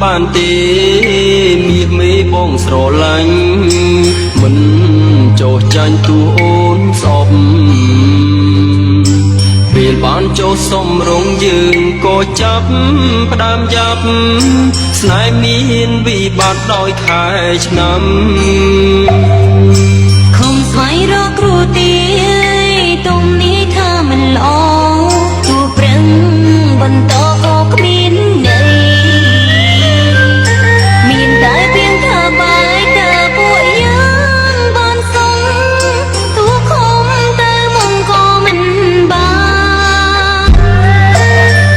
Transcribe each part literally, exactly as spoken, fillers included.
Ban tém mieh mé bông srô lanh, meuncôh chanh tuôn sôb. Bèe ban côh sôm rông jeueng kô chap padam jap, snai miên bi bat đôi khai chnam. Khom swai rôk ruti, tôm ni tha meulo, tu prang bân tô ôk min nai. Min tai piang tha bai tha puk yang ban song, tu khom tai mông ko meuba.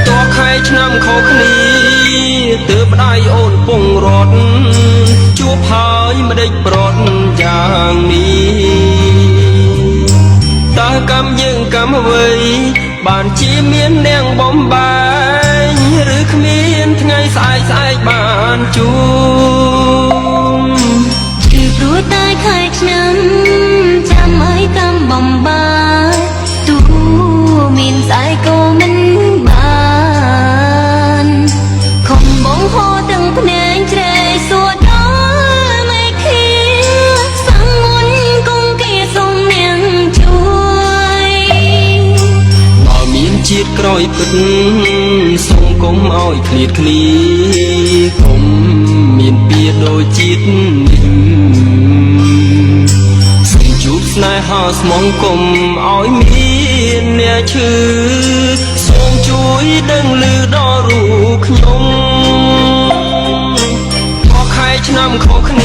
Tô khai chnam kho khni, teup dai ôn pông rot, chup hai meudek prot jang ni. Tah kam jeueng kam wei, ban chi miên niang bông bai, reuh miên thngai sai-sai ban chum. Chư pru tai khai chnam, cham ai kam bông bai, tu min sai ko meuban. Khom bông ho tang pneng chrei suat dôi mai khie, sang ngon kông kie sông niang cui. Ba min cit krôi peuet, sông kông ôi khliet khli, kông min pie đôi cit nim. Sông chup snai ha smong kông ôi min nia chư, sông chui dang lư đô ru khnyông. Kho khai chnam kho khni,